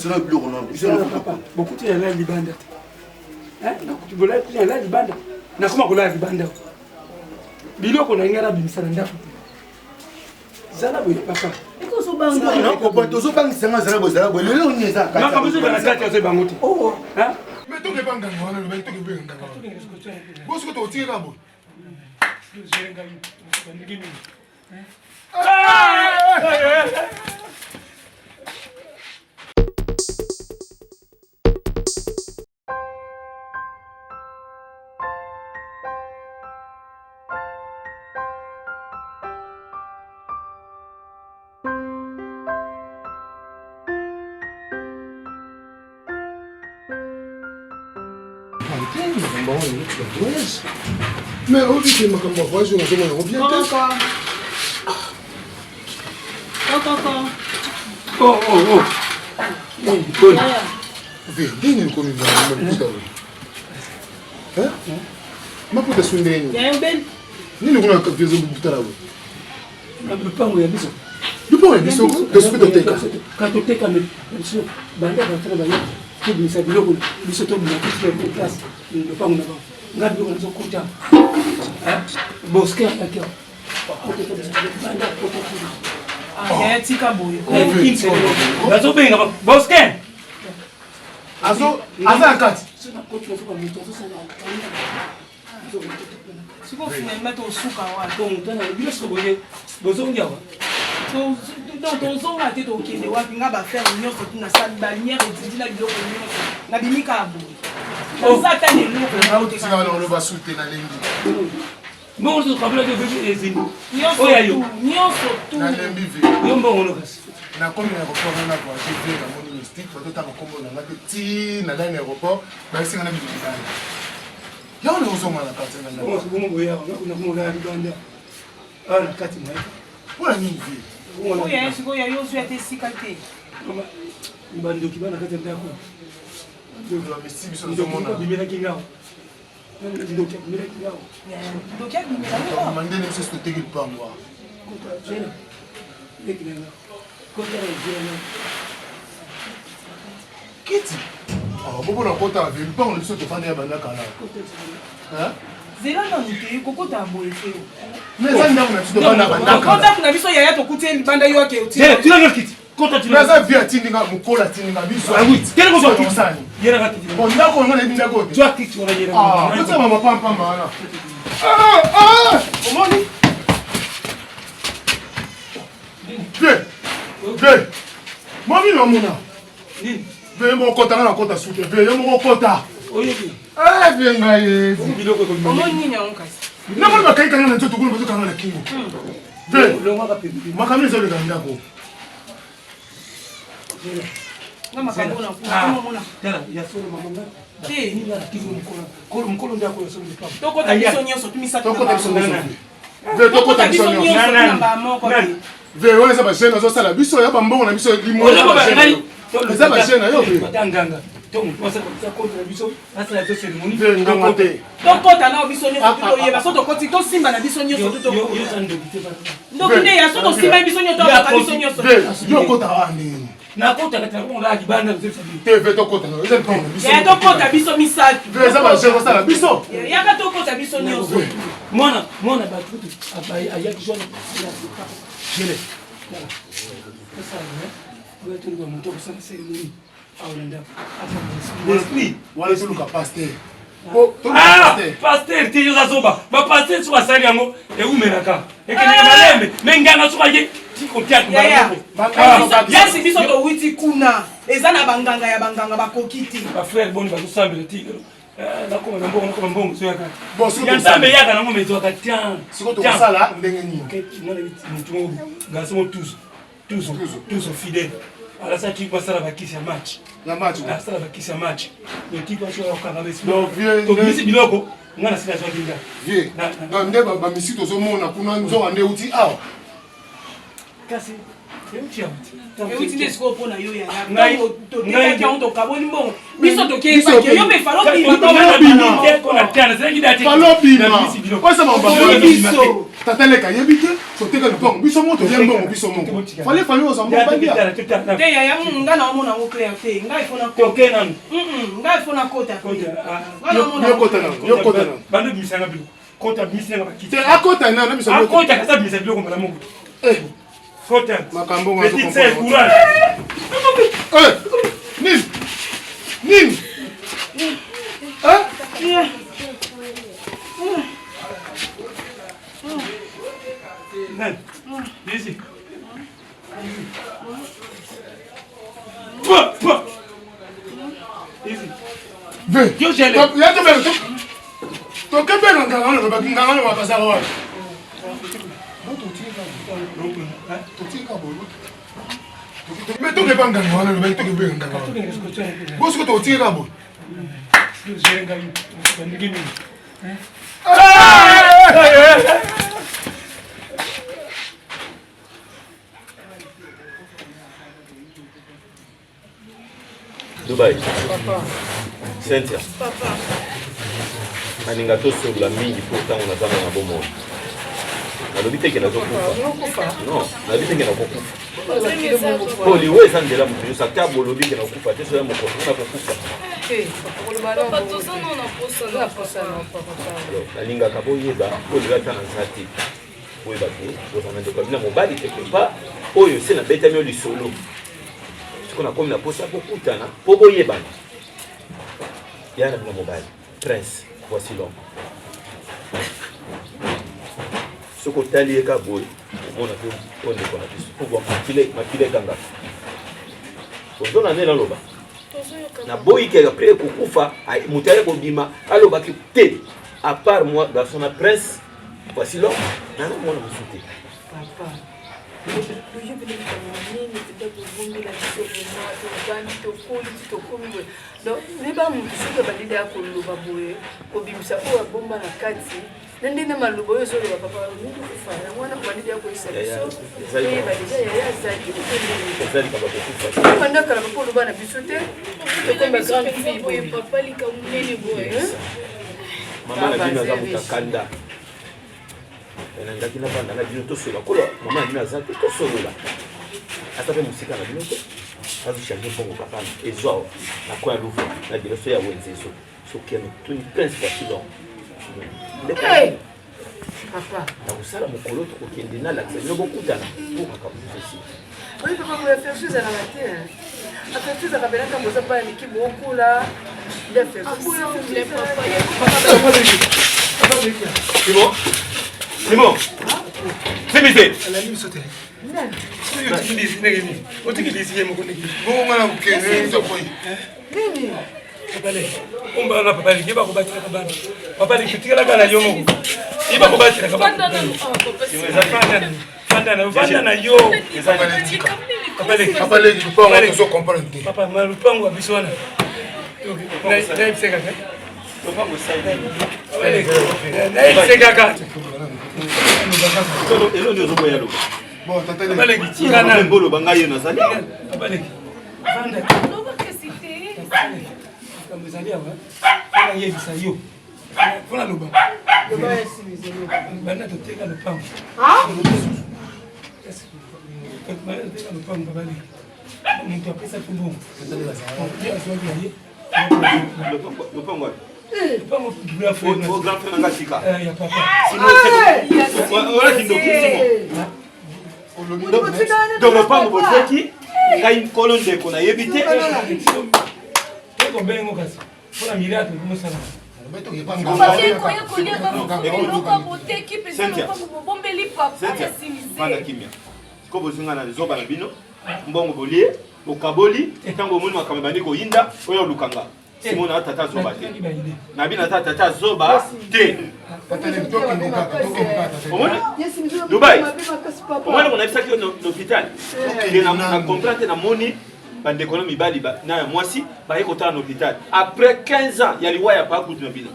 Tobimisa na biloko na biso. Bokuti na lali libanda te. Nakuti bolali na lali libanda. Nakoma kolala libanda. Biloko na ngai nabimisa na ndako. Zala boye papa. Tozobangisa nga zala boye zala boye lelo nini eza makambo ezoba na kati azoyeba yango te. Oh. Mais tokeba nganga wana lobaki tokeba nganga wana. Bosiko tokotikela boye. Mais oyebi te makambo ya voyage oyo nazomona yango bien te. Oh, oh, oh. Ndenge nini okomi maputa oyo? Maputa su ndenge nini? Nini kuna ezobutala boye? Lupango ya biso. Lupango ya biso tosuki toteka. Ka toteka me biso banda batala baye tobimisa biloko biso tobima totika place lupango na bango. Nga biloko nazokuta. Bosquet ayaki awa. Yaya tika boye. Bazobenga Bosquet. Azo aza na kati. Sikoyo finalement tosuka wapi? Donc tana bino siko boye bozongi awa. Donc tozonga te tokende wapi nga baaffaire nyonso tu nasali baniere edidi na biloko nyonso nabimi kaka boye. Naza ata na eloko. Tika na oloba su te nalembi. Mbongo nyonso kabila te bebe ezindi. Oyo ya yo. Nyonso tu. Nalembi vie. Yo mbongo no kasi. Nakomi na aéroport nga na voyage vie namoni mystique bazotanga nkombo na nga te ti na nani aéroport bayebisi nga na bimi libanda. Yango na ozonga na kati na ndako. Bongo boya nakomona libanda. Awa na kati na ye. Mpo na nini vie? Oyo ya sikoyo ya yo ozwi ata esika te. Bandoki bana kati ya ndako. Ba mystique biso tozomona. Bimelaki nga. Ndoki abimelaki nga. Ndoki abimelaki nga. Mandele biso toteki lupango awa. Leki na nga. Kota na zela. Kiti. Ah, bobo na kota ve lupango na biso tofanda ya banda kala. Zela nanu te kokota boye te. Mais eza ndako na biso tofanda banda kala. Ndako na biso yaya tokuti ye libanda yo ake oti. Zela tuna na kiti. Kota tuna. Mais aza vie atindi nga mokolo atindi nga biso. Ah oui. Kele kozwa kiti. Osani. Yera ka kiti. Bon ndako nga nayebi ndako te. Zwa kiti wana yera. Ah, kota mama pampa wana. Ah ah, omoni? Ve. Ve. Mami na mona. Nini? Ve moko kota nga na kota suke. Ve yo moko kota. Oyebi. Eh ve ngai. Biloko ekobima. Omoni nini yango kasi? Namoni bakangi kanga na nzoto kuna bazokanga na kingo. Ve. Makambo ezoleka na ndako. Nga makambo na kuna omona. Tala ya solo mama nga. Te. Nini na kingo mokolo. Kolo mokolo ndako ya solo lipango. Tokota biso nyonso tu misato. Tokota biso nyonso. Ve tokota biso nyonso. na mbala moko te. Ve wana eza bajeune azosala biso ya bambongo na biso eza bajeune na yo nganga nganga te tokota nao biso nyonso tu toyeba so tokoti tosimba na biso nyonso tu ndoki nde ya so tosimba biso nyonso toyoka biso nyonso yo okota wana nini nakota kati nakomona libanda te ve tokota eza lipango na biso ya tokota biso misato ve eza bajeune osala biso yaka tokota biso nyonso mwana mwana bato kutu ayaki jone gele moto akosala cérémonie awa na ndako esprit wana toluka pasteur pasteur te yoza zoba bapasteur soki asali yango ewumelaka ekendeka malembe me nganga soki aye yasi biso towiti kuna eza na banganga ya banganga bakoki te bafrère boni bazosambela ti nakoma na mbongo nakoma mbongo soyaka ya nzambe eyaka nango ma ezwaka tian sikoyo tokosala ndenge nini motu moko garçon mo tuzo tuzo tuzo fidèle alasaki basala bakisi ya match asala bakisi ya match lotiku asoyakokanga tobimisi biloko nga na sila azwaki nga nde bamisi tozomona kuna nzoka nde euti awa kasi euti awa euti nde sikoyo mpo na yo yayatotekaki yango tokaboli mbongo biso tokeyebaki yo mpe falobima falo biso. Tata leka ayebi te toteka lopango biso moko tolia mbongo biso moko fale fale ozwa mbongo balia te yaya nga na omona yango clair te ngai fo toke nanu ngai fo nakota yokota nanu yokota nanu bando bimisanga biloko kota bimisanga bakiti te akota nanu bisa akota kasa bimisa biloko mbala moko eh. kota makambo ngo petite sœur courage eh nini nini eh Nani? Easy. Pa, pa. Easy. Ve. Yo jele. Ya to bela to. To ke bela nganga wana ba nganga wana ba bazaka wana. Totika boye. Mais toke ba nganga wana loba toke bela nganga wana. Bosiko totika boye. Dubai. Cynthia. Nalinga tosolola mingi mpo ntango naza na bomoi. Nalobi te ke nazokufa. Non, nalobi te ke nakokufa. Mpo liwa eza nzela moto nyonso ata bolobi ke nakokufa te soya mokolo nakokufa. Nalingaka boyeba mpo lelo ata naza te. Boyeba ke bozala na ndeko ya bino mobali quelque part oyo se nabetami yo lisolo. Sikoyo nakomi na posa bokutana mpo boyebana. Ya na bino mobali prince voici l'homme. Soki otali ye ka boye omona mpe oyo ndeko na biso mpo makila egangaka. Ozona nde naloba naboyi ke après kokufa moto aye kobima alobaki te à part moi garçon na prince voici l'homme nana mwana mosusu te. Papa, toyebi likambo nini mpenza kobombela biso vraimen tovandi tokoli ti tokomi boye donc yeba motu soki abandeli ya koloba boye kobimisa oyo abomba na kati na nde na maloba oyo ozoloba papa olingi kokufa yango wana obandeli ya koyisa biso toyeba deja yaya azali banda kala papa oloba na biso te tokomi ba grande fille boye papa likambo nini boye mama na bino aza moto akanda nalingaki navanda na bino tosolola kola mama na bino aza te tosolola aza mpe mosika na bino te azochange mbongo papa ezwa na coin ya louvre na direction ya wenze ezo soki ya mituni prince voici l'homme papa nakosala mokolo tokokende nalakisa bino bokutana mpo makambo mosusu esili oyi papa boye affection ezalaka te affection ezalaka mpena ntango oza bana miki bokola nde affection Simon Simon Simise Otiki lisi ye moko ndenge. Bongo nga na kokende nzokoi. Nini? Papa na papa leki bakobatisaka bana. Papa leki tikalaka na yo moko. Ye bakobatisaka bana. Fanda na fanda na yo. Papa leki. Papa leki lupango tozo comprendre te. Papa ma lupango ya biso wana. Nayebise kaka. Nayebise kaka. Eloni ozoboya loba. Bon tata Papa leki tika na. Boloba ngai ye nazali. Papa leki. Fanda. Likambo ezali awa. Mpona yebisa yo. Mpona loba. Banda toteka lopango. Banda toteka lopango papa leki. Moto apesaki mbongo. Ye azwaki na ye. Lopango wapi? Lopango grand frère. O grand frère na nga sika. Ya papa. Ola kindoki Simon. Donc lopango boteki ngai nkolo ndeko nayebi te. Tokobengo kasi mpona miracle komosala. Fanda kimia. Sikoyo bozwi ngai na zoba na bino mbongo bolie bokaboli ntango bomoni makambo ebandi koyinda oyo oluka nga simona na tata zoba te na bino ata tata zoba te omoni dubai omoni konayebisaki yo na hôpital na comprendre te namoni bandeko na mibali na ya mwasi baye kotala na hôpital après 15 ans ya liwa ya pakutu na bino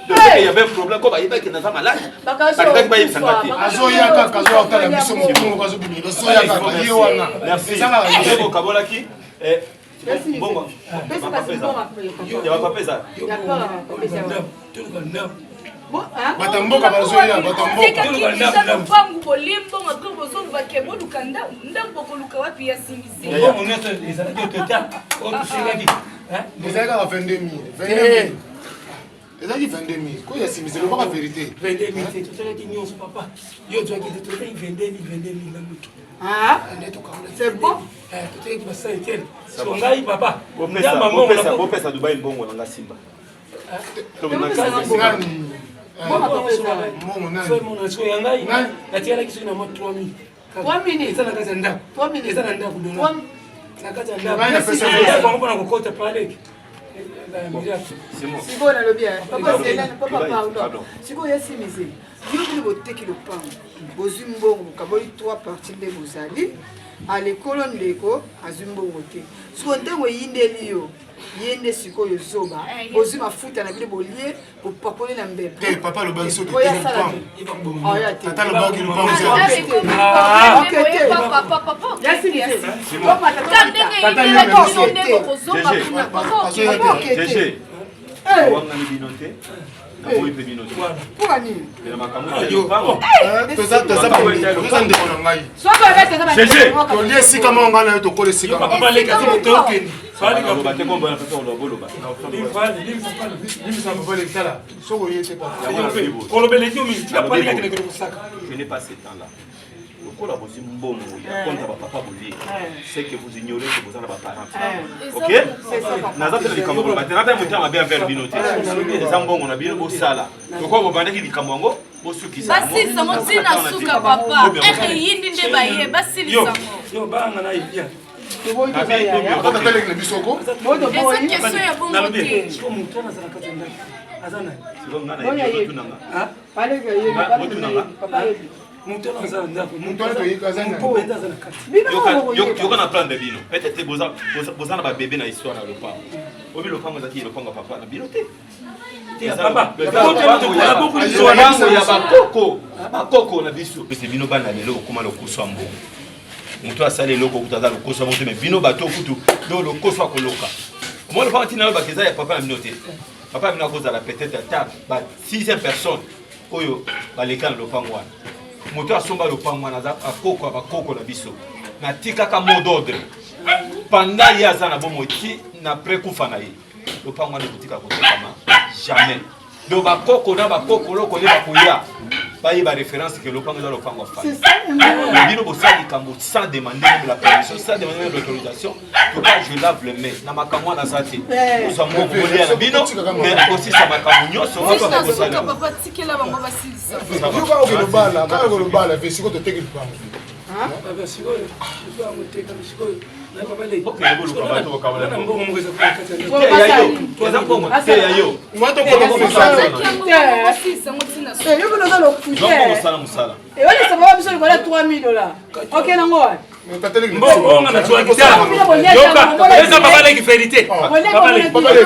donc il y avait un problème ko bayebaki naza malade balingaki bayebisa nga te azoya kaka azoya kotala biso mokongo azobima azoya kaka ye wana merci okabolaki mbongo ya bapapa eza toluka ndako. Bato mboka bazoya, bato mboka. Lopangu bolie mbongo apres bozoluka ke boluka ndambo bokoluka wapi ya simisi. Mbongo nyonso ezalaki au total oyo tosengaki. Ezalaki kaka 22 000. Ezalaki 22 000. Ko ya simisi lobaka vérité. 22 000 te, tosalaki nyonso papa. Yo ozwaki te, tosalaki 22 000, 22 000 na motu. Ah, c'est bon. Tosalaki basali te. So ngai papa. Bopesa Dubai mbongo na nga simba. Ya ngai natikalaki soki na mwa 3000 eza na kati ya ndako, eza na ndako dona na kati ya ndako mpona kokota paleke. Sikoyo nalobi, papa Selene, papa pardon, sikoyo yasimise yo bino boteki lopango, bozwi mbongo, bokaboli trois partie nde bozali alekolo, ndeko azwi mbongo te. Sikoyo ntango eyindeli yo ye nde sikoyo zoba, bozwi mafuta na bino bolie, bopakoli na mbebo. Te papa alobaki soki tata alobaki lopango. Wangani bino te, naboyi mpe bino te. Mpoka nini? Toza ndeko na ngai, tolie esika moko, ngai na yo tokola esika. Loba te kombo na pesa, oloba boloba. Limbisa papa, tala soki oye te. Kolobeleki yo mingi, tika paleka kende kosaka. Je n'ai pas ce temps là. Lokola bozwi mbongo ya compte ya bapapa bolie, c'est que vous ignorez que boza na baparent. Ok, naza te na likambo koloba te, nata motema mabe envers bino te. Eza mbongo na bino, bosala lokola bobandaki likambo yango, bosukisa. Basilisa ngo ntina suka papa, ere eyindi nde baye basilisa ngo. Yo banga na ye. Tataleki na biso ko. Eza question ya bongo te. Siko motu wana aza na kati ya ndako, aza nani? Motu wana aza na ndako, motu mpenza aza na kati. Yoka na plan de bino, peut-être boza na babebe na histoire ya lopango. Obi lopango ezalaki lopango ya papa na bino te, lopango ya bakoko, bakoko na biso. Pese bino bana lelo okóma lokoso ya mbongo. Moto asali eloko kutu aza lokoso ya moto, me bino bato kutu do lokoso akoloka. Omoi lopango ntina oyo baka eza ya papa na bino te. Papa na bino akozala peut-être ata ba sixième personne oyo baleka na lopango wana. Moto asomba lopango wana aza akoko ya bakoko na biso. Natikaka mot d'ordre pendant ye aza na bomoi ti na pre kufa na ye, lopango wana ekotika kotekama jamais. Donc bakoko na bakoko loko nde bakoya bayeba référence ke lopango eza lopango ya famille. Bino bosala likambo sans demander même la permission, sans demander même l'autorisation. En tout cas, je lave le main na makambo wana aza te. Ozwa mbongo bolia na bino, mais osisa makambo nyonso. Suka papa, tikela bango basilisa. Yo kaka kolobala, kaka kolobala ve sikoyo toteki lupango. Sikoyo lopango tekami sikoyo. Eza mbongo te ya yo. Yo bino oza lokute. Mosala mosala. Ewalisa baba biso likolo ya 3000 dollars, okende yango wapi? Mbongo nazwaki te, yoka, eza papa leki, vérité,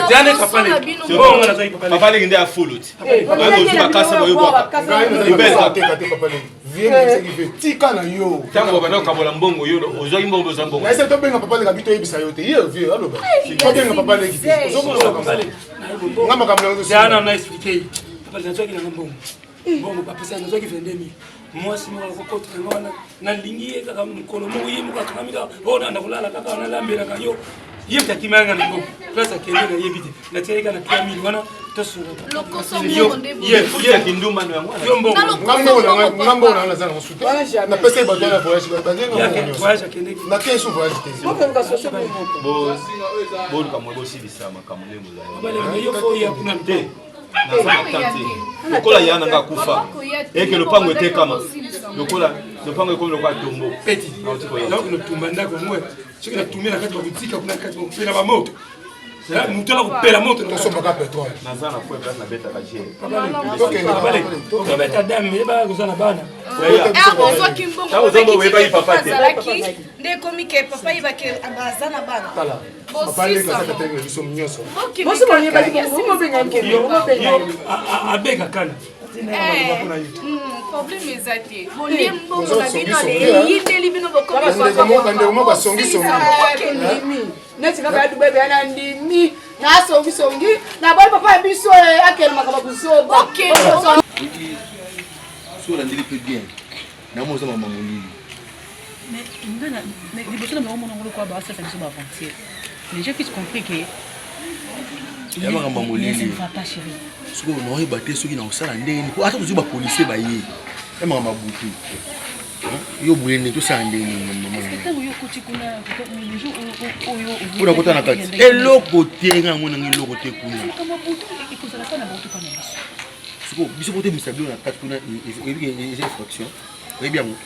jane papa leki, mbongo nazwaki papa. Papa leki nde afulu ti bakozwi bakasa bayobwaka. Tika na yo. Ntango babanda kokabola mbongo, yo ozwaki mbongo, ozwa mbongo. Naese tobenga papa leki abi toyebisa yo te, ye vie aloba tobenga papa leki te, ozomona nga makambo. Jana na expliqué papa, nazwaki nanga mbongo, mbongo bapesa, nazwaki 22 000. Mwasi moko akokota yango wana, nalingi ye kaka mokolo moko, ye moko akangami kaka oyo nanda kolala kaka nalambelaka yo. Ye moto akimaka na mbongo, place akende nayebi te. Natiaki kaka na 3000 wana, tosola kindumbano yango. Yo mbongo. Nga mbongo nanga naza nango su te, napesa ye bato wana voyage, voyage akendeki. Nakei su voyage te. Boluka mwe bosilisa makambo nde bozali yo fo ya kuna te. Naza na temps te. Lokola ya nanga akufa eke lopango etekama, lokola lopango ekomi lokola tombo. Peti naoki notumba ndako yango, soki natumbi na kati, bakotika kuna kati bakopela bamoto, moto ala kopela moto. Tosombaka pétrole. Naza na point place nabetaka je. Tobeta dame, yeba koza na bana. Ozwaki mbongo oyebaki papa te. Azalaki nde ekomi ke papa yebaki aza na bana. Tala papa leki aza katenge na biso nyonso. Abeka kana. Problème eza te, bolie mbongo na bino, eyindeli bino. Bandeko moko basongisongi. Neti kaka ya Dubai, beya na ndimi. Nasongisongi naboyi papa ya biso eh, akende makambo buzoba. Oyebi soki olandeli mpe bien namo oza mama molili. Mais nga na liboso na bango mona ngo lokola basalisa biso baaventure. Mais j'ai vite compris que ya makambo ya molili soki naoyeba te soki nakosala ndenge nini ata tozwi bapolisier baye ya makambo ya butu yo boye nde tosala ndenge nini kota na kati eloko te nga yango nanga eloko te kuna siko biso kotemisa bilo na kati kuna eza infraction oyebi yango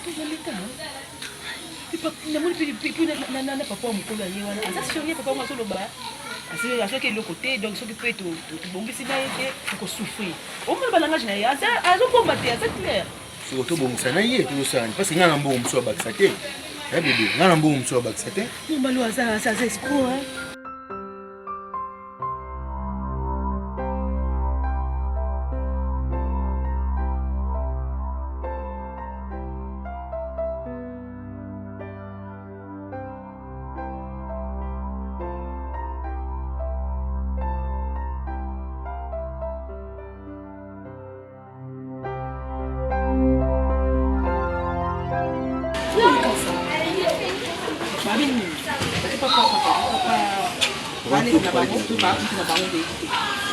namoni mpe na papa mokolo aye wana aza sérieux papa yango azoloba azwaki eloko te donc soki mpe tobongisi na ye te tokosouffrir omona balangage na ye azobomba te aza clair Soko tobongisa na ye tozosala nini parce que ngai na mbongo mosusu abakisa te ya bebe ngai na mbongo mosusu abakisa te mobali oyo aza aza escroc hein.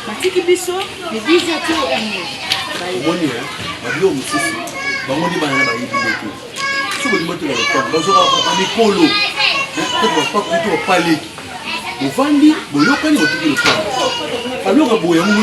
Batiki biso le 10 ti omoni babiloko mosusu bango nde bana na bayebi te soki bolingi botela lopango bazwaka bamikolo to bapaleki bovandi boyokani botiki lopango baloko boye yango.